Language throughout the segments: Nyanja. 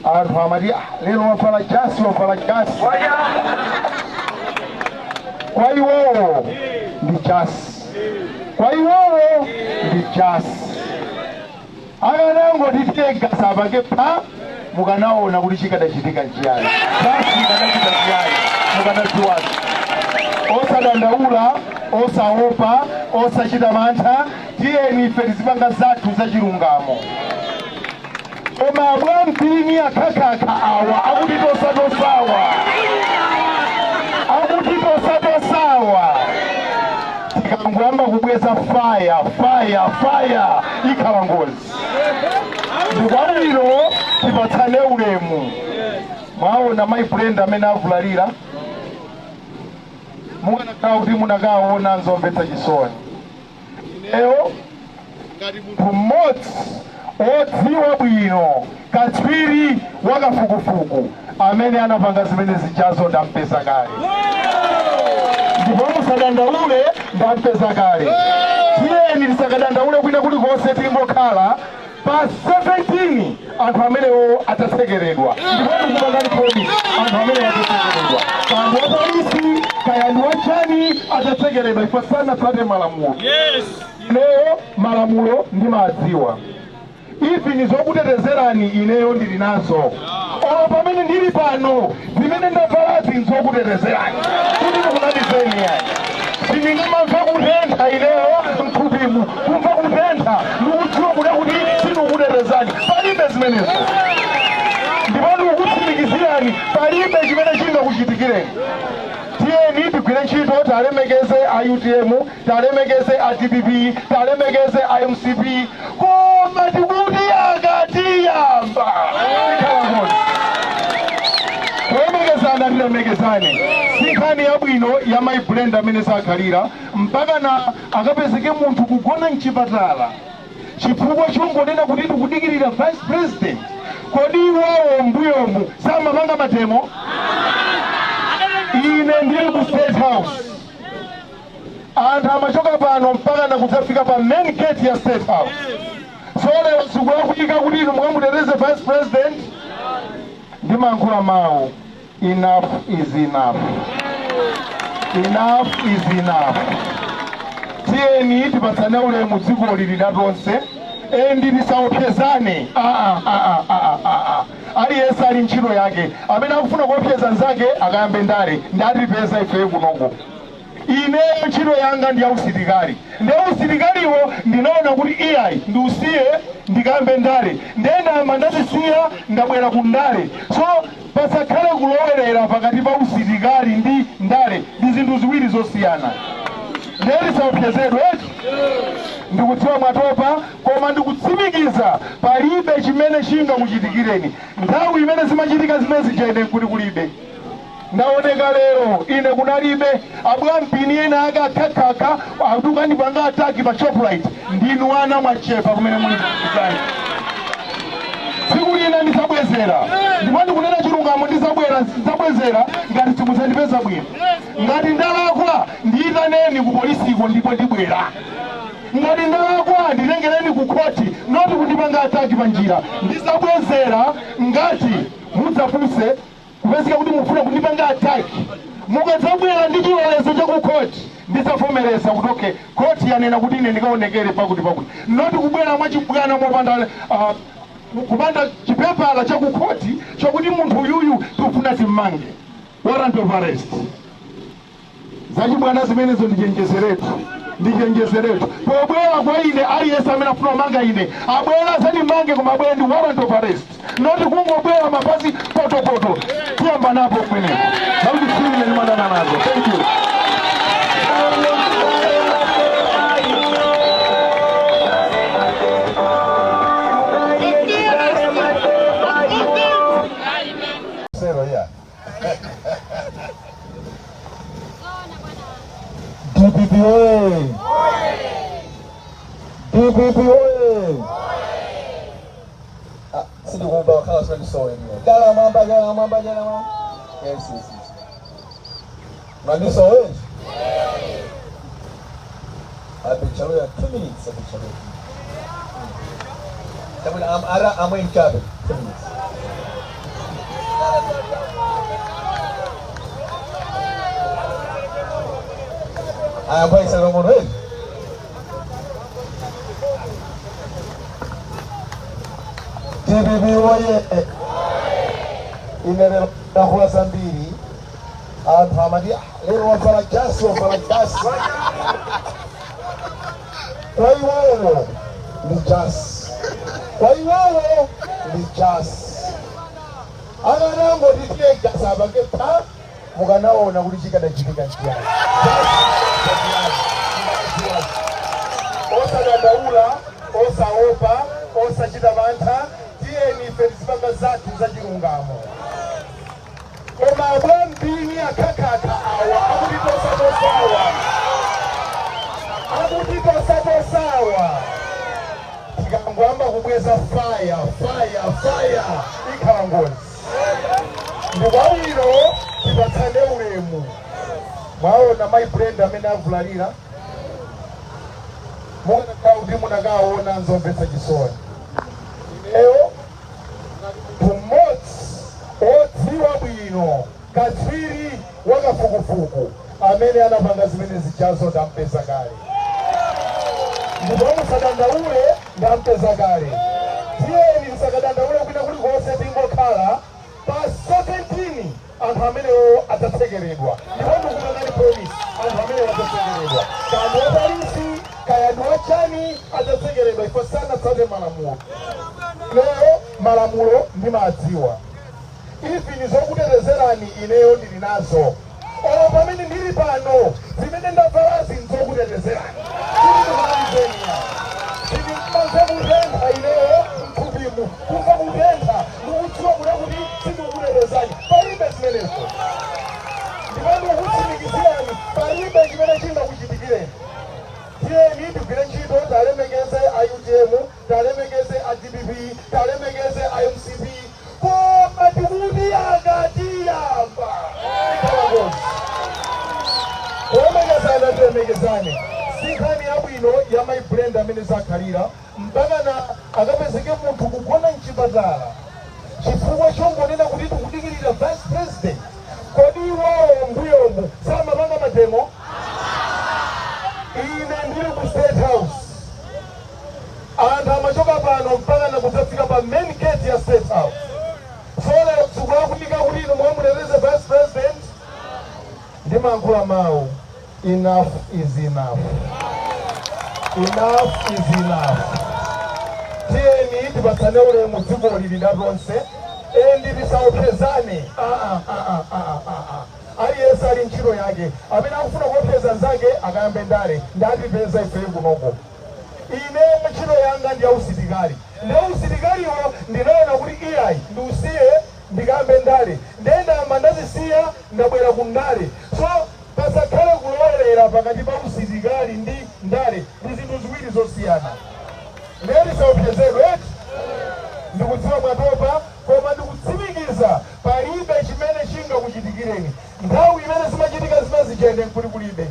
Anthu amati, "Ah, lero wavala jasi, wavala jasi." Kwa iwowo ndi jasi, kwa iwowo ndi jasi. Akanangoti teargas apange pa, mukanaona kuti chikadachitika nchiyani, jasi ikanachita chiyani, mukanadziwazo. Osadandaula, osaopa, osachita mantha. Tiyeni ife tizipanga zathu zachilungamo. Koma abwampini akhakakha awa akuti tosatosawa, akuti tosatosawa, tikangoyamba kubweza fire, fire, fire, ikhala ngozi. Ndikwabwino tipatsane ulemu. Mwaona mayi Brenda amene avulalira, mukanakhala kuti munakaona, nzomvetsa chisoni. Ineyo ngati munthu mmodzi odziwa bwino, katswiri wakafukufuku, amene anapanga zimene zijazo ndampeza kale, ndipo musadandaule, ndampeza kale. Tiyeni tisakadandaule kwina kulikonse, tingokhala pa 17 anthu amenewo atatsekeredwa. Ndipo ndikupangani promise, anthu amenewo atatsekeredwa, kaya ndi wa polisi, kaya ndi wachani, atatsekeredwa. Ife sanatsate malamulo. Ineyo malamulo ndimadziwa, even zokutetezerani ineyo ndili nazo. Olo pamene ndili pano, zimene ndavalazi nzokutetezerani kuti ndikunamizeni yani. Sindingamamve kutentha ineyo mthupimu, kumva kutentha ndikudziwa kuda kuti sindikukutetezani. Palibe zimenezo. Ndipo ndikukutsimikizirani, palibe chimene chingakuchitikireni. Tiyeni tigwire ntchito, talemekeze a UTM, talemekeze a DPP, talemekeze a MCP, koma tikuti akatiyamba ikhala ngozi. Kulemekezana, tilemekezane. Si nkhani yabwino ya mayi Brenda amene sakhalira mpaka na akapezeke munthu kugona mchipatala chifukwa chongonena kuti tikudikirira vice president. Kodi iwowo mbuyomu samapanga mademo? Ine ndili ku State House, anthu amachoka pano mpaka na kudzafika pa main gate ya State House. So lero zikulakwika kuti inu mukamuteteze vice president? Ndimayankhula mawu, enough is enough, enough is enough. Tiyeni tipatsane ulemu, dziko lili latonse, and tisaopsezane. Ah, ah, ah, ah, ah. Aliyense ali ntchito yake. Amene akufuna kuopseza nzake akayambe ndale, ndatipeza ife kunoko. Ineyo ntchito yanga ndi yausilikali, ndiye usilikaliwo ndinaona kuti iyayi, ndiusiye ndikayambe ndale, ndendama ndazisiya, ndabwera ku ndale. So pasakhale kulowerera pakati pa usilikali ndi ndale, ndi zinthu ziwiri zosiyana. Ndiye tisaopsezedwe eti. Ndikudziwa mwatopa, koma ndikutsimikiza palibe chimene chingakuchitikireni. Nthawi imene zimachitika zimene zija ine nkuti kulibe. Ndaoneka lero, ine kunalibe. Abwampini ena ake akhakhakha atukandipanga attack pa Shoprite. Ndinu ana, mwachepa kumene muli kuzani. Tsiku lina ndisabwezera, ndipo ndikunena chilungamo, ndisabwera, ndisabwezera ngati simudzandipeza bwino. Ngati ndalakwa, ndiyitaneni ku polisiko ndipo ndibwera. Ngati ndalakwa, nditengereni ku khoti, not kundipanga attack pa njira. Ndisabwezera ngati mudzapuse kupezeka kuti mufuna kundipanga attack. Mukadzabwera ndi chilolezo cha ku khoti, ndisavomereza kuti okay, khoti yanena kuti ine ndikaonekere pakuti pakuti, not kubwera mwachibwana mopanda kupanda chipepala cha ku khoti chokuti munthu uyuyu tikufuna timmange, warrant of arrest. Zachibwana zimenezo, ndichenjezeretu, ndichenjezeretu. Pobwera kwa ine, aliyense amene afuna kumanga ine abwera azandimange, koma abwere ndi warrant of arrest, not kungobwera mapazi potopoto. Tiyamba napo kumeneko zakuti ine ndimadana nazo. Thank you. Sero ya. DPP oye! DPP oye! Ah, sindikumva wakhala sondisowe niwe. Chala mwamba, chala mwamba, chala mwamba. Yes. Mwandisowe? Abechaluya 2 minutes, abechaluya. Chabwino, am ara amwe mchabe 2 minutes. Ayankho munthu eni. DPP woye! Ine lero ndakhula zambiri. Anthu amati, "Ah, lero wavala jasi, wavala jasi." Kwa iwowo ndi jasi, kwa iwowo ndi jasi. Akanangoti tiye jasi apange pa, mukanaona kuti chikadachitika nchiyani. Osadandaula, osaopa, osachita mantha. Tiyeni ife tizipanga zathu zachilungamo. Koma abwambini akhakhakha awa akutitosatosawa, akutitosatosawa, tikangoyamba kubweza fire, fire, fire, ikhala ngozi. Ndikwabwino tipatsane ulemu. Mwaona mayi Brenda amene avulalira, mukanakhala kuti munakaona, nzomvetsa chisoni. Ineyo munthu mmodzi odziwa bwino, katswiri wakafukufuku, amene anapanga zimene zichazo ndampeza kale. Ndipo musadandaule, ndampeza kale. Tiyeni tisakadandaule kwina kulikonse, tingokhala pa 17, anthu amenewo adzatsekeredwa. Ndipo ndikupangani promise, anthu amenewo adzatsekeredwa. Kaya ndi wapolisi, kaya ndi wachani, adzatsekeredwa ifo sanatsate malamulo. Ineyo malamulo ndimadziwa, even zokutetezerani ineyo ndili nazo. Olo pamene ndili pano, zimene ndavalazi nzokutetezerani kuti ndikunamizeni. Sindimamva kutentha ineyo mthupimu, kumva kutentha ndikudziwa kuda kuti sindikukutetezani, palibe zimenezo. Ndipo ndikukutsimikizirani, palibe chimene chingakuchitikireni. Tiyeni tigwire ntchito, talemekeze a UTM, talemekeze a DPP, talemekeze a MCP, koma tikuti akatiyamba ikhala ngozi. Kulemekezana, tilemekezane. Si nkhani yabwino ya mayi Brenda amene zakhalira mpakana akapezeke munthu kugona mchipatala chifukwa chongonena kuti tikudikirira vice president. Kodi iwowo mbuyomu samapanga mademo? Ine ndili ku State House, anthu amachoka pano mpaka nakudzafika pa main gate ya State House. So lero zikulakwika kuti inu mukamuteteze vice president? Ndimayankhula mawu, enough is enough, enough is enough. Tiyeni tipatsane ulemu, dziko lili latonse, and tisaopsezane. Ah, ah, ah, ah, ah, ah, ah. Aliyense ali ntchito yake. Amene akufuna kuopseza nzake akayambe ndale, ndatipeza ifeyo kunoko. Ine ntchito yanga ndi yausitikali, ndi usitikaliwo ndinaona kuti iyayi, ndiusiye ndikambe ndale. Ndendama ndazisiya, ndabwera ku ndale. So pasakhale kulowelera pakati pa usitikali ndi ndale, ndi zinthu ziwiri zosiyana. Ndiye tisaopsezedwe eti. Ndikudziwa mwatopa, koma ndikutsimikiza palibe chimene chingakuchitikireni. Nthawi imene zimachitika zimene zichene nkuti kulibe.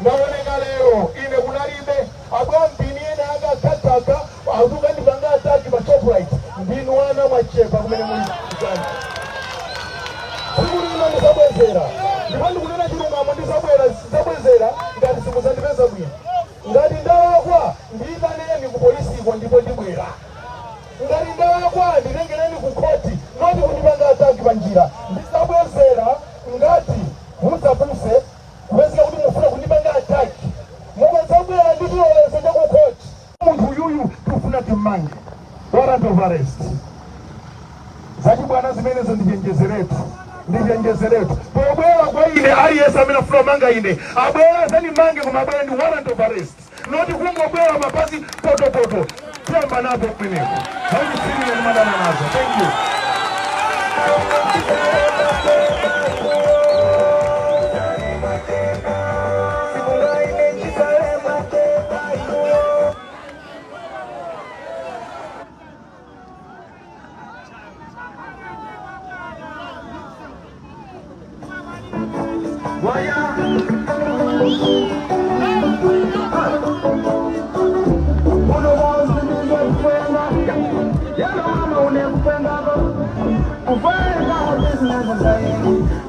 Ndaoneka lero, ine kunalibe. Abwampini ena akakhakhakha akukandipanga attack pa Shoprite, ndinu ana mwachepa kumene muli. Tsiku lino ndizabwezera, ndipo ndikunena chilungamo, ndizabwera, ndizabwezera ngati simuzandipeza bwino. Ngati ndalakwa, ndiyitaneni ku polisiko ndipo ndibwera. Ngati ndalakwa, nditengereni ku khoti, not kundipanga attack pa njira. Ndizabwezera ngati mudzapuse kupezeka kuti mufuna kundipanga attack, mukadzabwera ndi chilolezo cha ku khoti, munthu uyuyu tikufuna timmange, warrant of arrest. Zachibwana zimenezo, ndichenjezeretu, ndichenjezeretu. Pobwera kwa ine, aliyense amene afuna kumanga ine abwera azandimange, koma abwera ndi warrant of arrest, not kungobwera mapazi potopoto. Tiyamba napo kumeneko. Zauchitsiru ndimadana nazo. Thank you.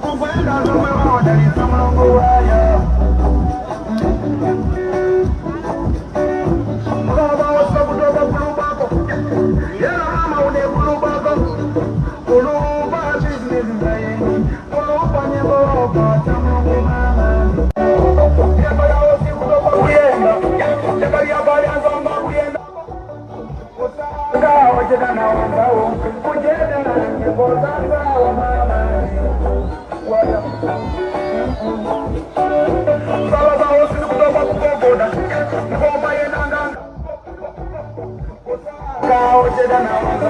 Kupenda zomwe wawadalitsa mulungu wayo.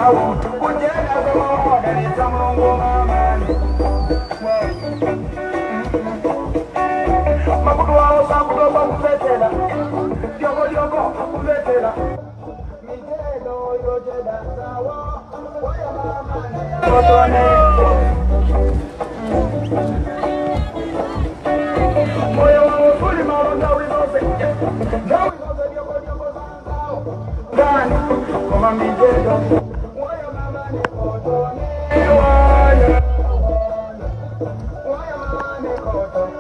Kujenda kama Mulungu mamani. Makutu wao sakutoba kumvetera. Dyogo dyogo kumvetera. Mijedo yojeda sawa. Waya mamani. Kotone. Moyo wangu tuli malo ndawi zonse. Ndawi zonse dyogo dyogo zanzao. Ndani koma mijedo. Waya mamani kotone. Waya. Waya mamani kotone.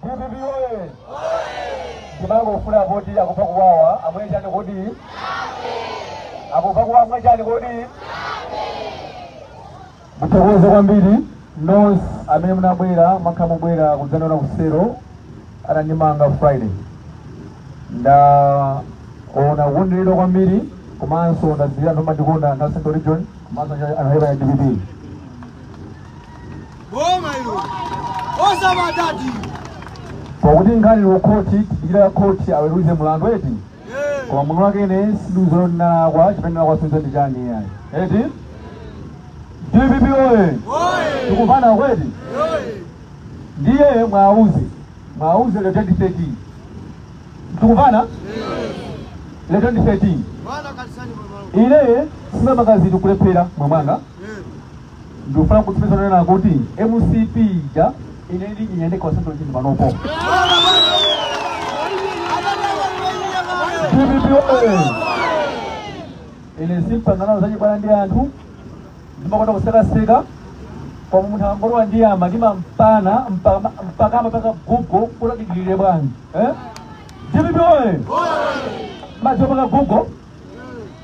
DPP oye! Ndimangofuna kuti akupha kuwawa amwe chani kodi? Akupha kuwawa amwe chani kodi? Muthokoze kwambiri nonse amene munabwera, mwakhala mubwera kudzandiona kusero atandimanga Friday. Ndaona kukondweredwa kwambiri komanso ndadziwira anthu amandikonda, anthu a Central Region komanso anthu a DPP. Boma ilo. Osabatati. Pakuti nkhani ili kukhoti, tidikira khoti aweruze mlandu, eti? Koma mwini wake ine sindikudziwa ndinalakwa, chimene ndinalakwa sindidziwa ndi chani iyayi, eti? DPP oye! Oye. Tikuvana kweti? Oye. Ndiye mwauze, mwauze lero 2013, tikuvana lero 2013. Bwana kanisani mama. Ine simamakazi tikulephera mwe mwanga. Ndikufuna kutsimikiza nena kuti MCP ja ine ndi inyende kwa Central Region panopo. DPP oye! Ine simpangana zachibwana ndi anthu, ndimakonda kusekaseka, koma munthu angolowa ndiyama ndimampana mpaka mpaka mpaka Google kuti adikirire bwanji, eh? DPP oye! Madziwa paka Google,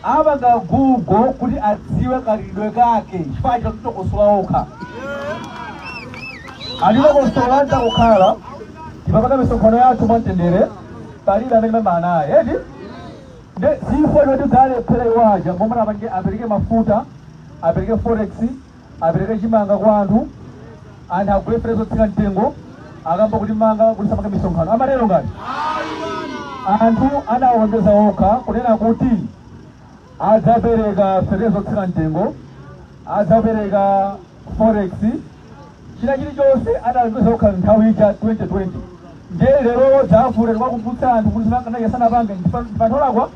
apanga Google kuti adziwe kalidwe kake, chifukwa chitokosola okha alikokosola ntakukhala tipapanga misonkhano yathu mwamtendere, palibe amene mama naye, eti? Nde sifo inoti dzalephera iwaja momwe apange, apereke mafuta, apereke forex, apereke chimanga kwa anthu, anthu agule fetereza zotsika mtengo, akamba kuti manga kuti sapange misonkhano amatero ngati anthu anawalonjeza okha kunena kuti adzapereka fetereza zotsika mtengo, adzapereka forex, china chilichonse adalonjeza okha nthawi ija 2020. Ndiye lero dzafute tikuwakumbutsa anthu kuti sanapange ndipantholakwa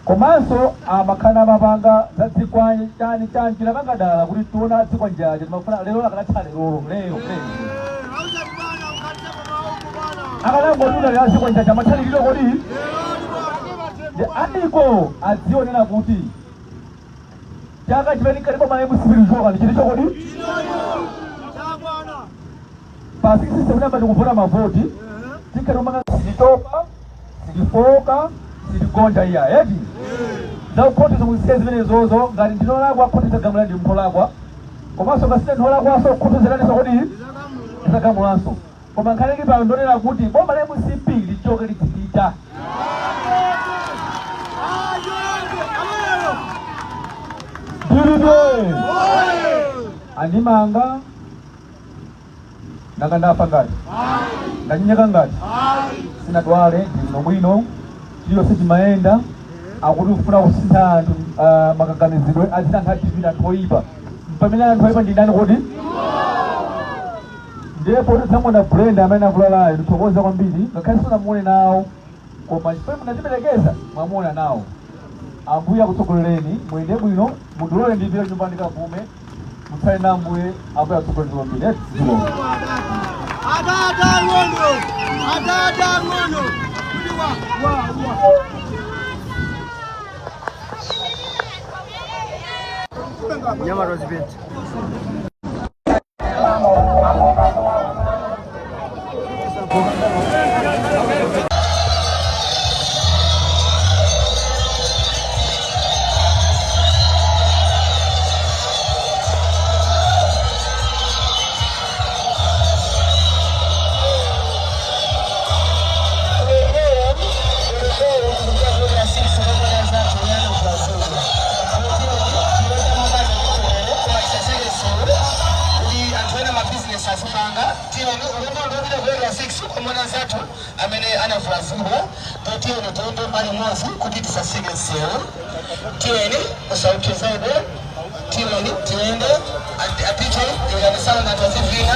komanso amakhala amapanga za dzikwanje chani chani, tinapanga dala kuti tiona dzikwanjaja timafuna lero akanatha lerolo lero lero akanangodula lero dzikwanjaja amathaliriro kodi. Ndi andiko adzionera kuti chaka chimene kali boma MCP lichoka ndi chilicho kodi pa 6 September tikuvota mavoti tikhati kumanga, sititopa, sitifoka, sitigonja iya, eti? Za khoti zomwe zimene zozo ngati ndinolakwa khoti zagamula ndi mpholakwa, komanso ngati ndinolakwaso khoti zilaniso kodi zagamulanso. Koma nkhani ili pano ndonena kuti boma la MCP lichoke lidzipita. DPP, andimanga nanga ndafa ngati ndanyenyeka ngati sinadwale, ndili bwino, chiliyonse chimayenda. Akuti kufuna kusintha anthu makaganizidwe, aziti anthu aDPP anthu oyipa, pamene anthu oyipa ndi ndani kodi? Ndipo tidzamuona Brenda amene avulalayo, ndithokoza kwambiri ngakhale simunamuone nawo, koma chifukwa munaziperekeza mwamuona nawo. Ambuye akutsogolereni, muyende bwino, mundilole ndipite nyumba ndikapume. Mutsale na Ambuye, Ambuye akutsogolereni kwambiri. Zikomo. Atata ng'ono, atata ng'ono kuti wa wa wa. Nyama rozipenti. Anavulazidwa. Tiyeni tiyende mbali imodzi kuti tisasike msewu. Tiyeni musaupsezedwe, tiyeni tiyende apiche inganisana na tazivina.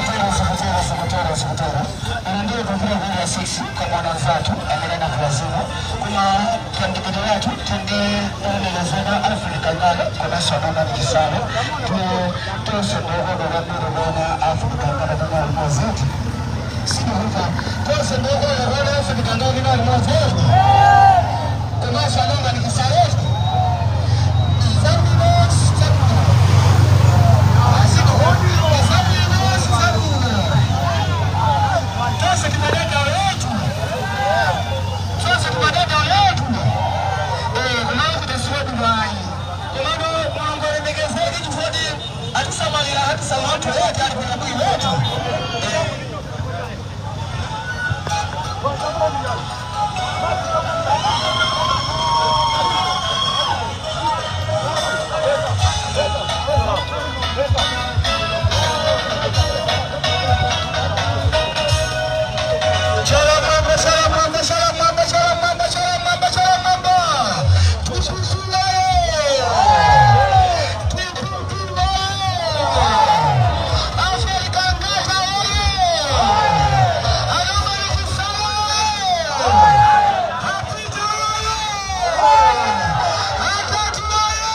Sikutero, sikutero. Ndiye kupira kwa 6 kwa mwana zatu amene anavulazidwa, kuma kandidate yathu tindi olemekezeka Alfred Kangala komanso anona Chisale. Tonse ndiokondo kwambiri kuona Alfred Kangala tena limodzi. Sikuva tonse ndiokondo kuona Alfred Kangala tena limodzi komanso anonga Chisale. Zabwino, zabwino, zabwino, zabwino. Tonse timadada yetu, tonse timadada yetu kumalo kuti siwedubayi komano Mulungu alemekezeke chifukwa atisamalira, atisamala anthu ete ali bwinobwino etu. Chala mwamba, chala mwamba, chala mwamba, chala mwamba, chala mwamba, chala mwamba. Tususule. Tutusule. Afrika ngata oye. Alama Chisale. Hapita oye. Hatatu oye.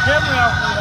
Tena.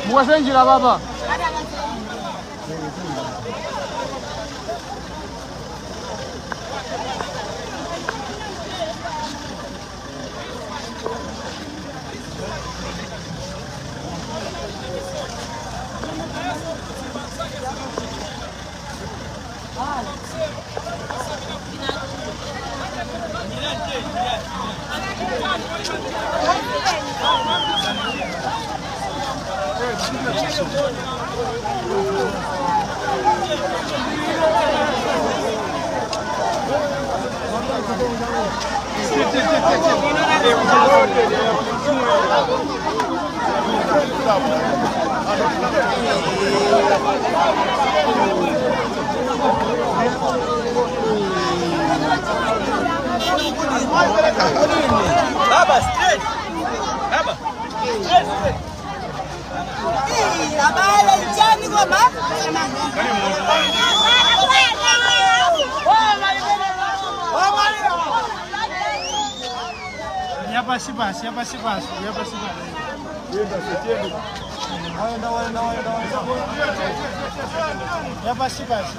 Mukasenjira baba. Baba, straight. Baba, straight, straight. Yapasi pasi, yapasi pasi, yapasi pasi. Yapasi pasi.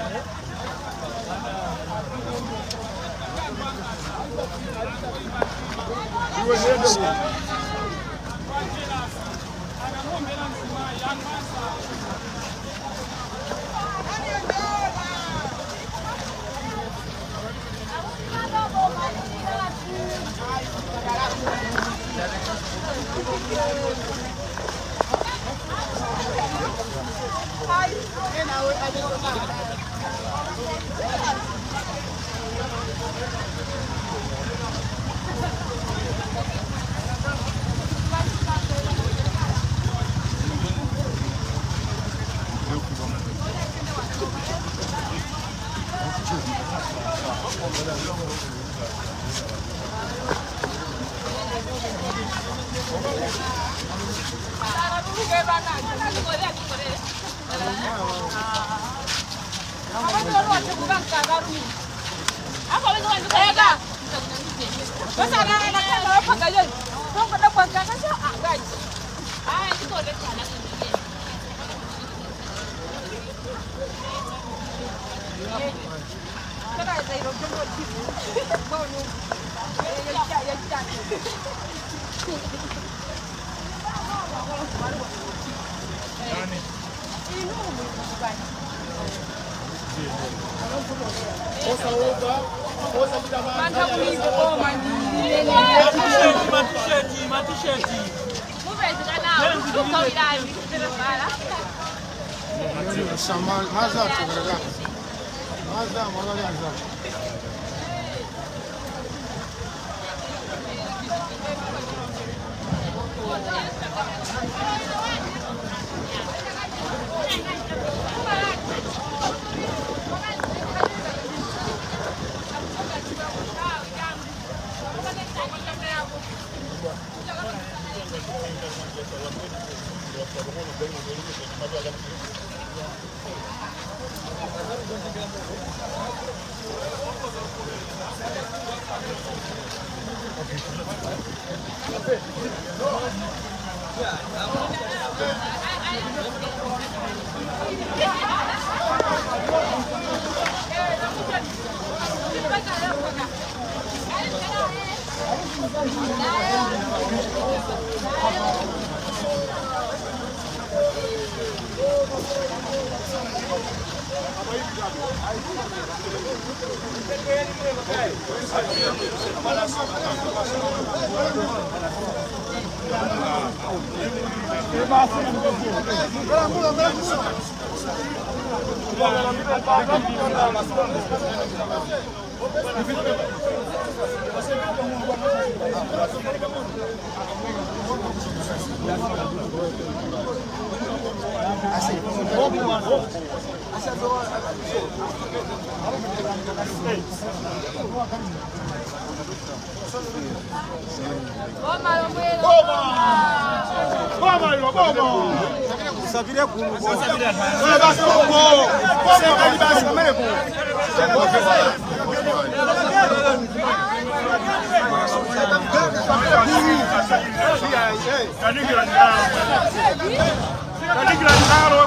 Matisheti, matisheti.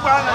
Bwana.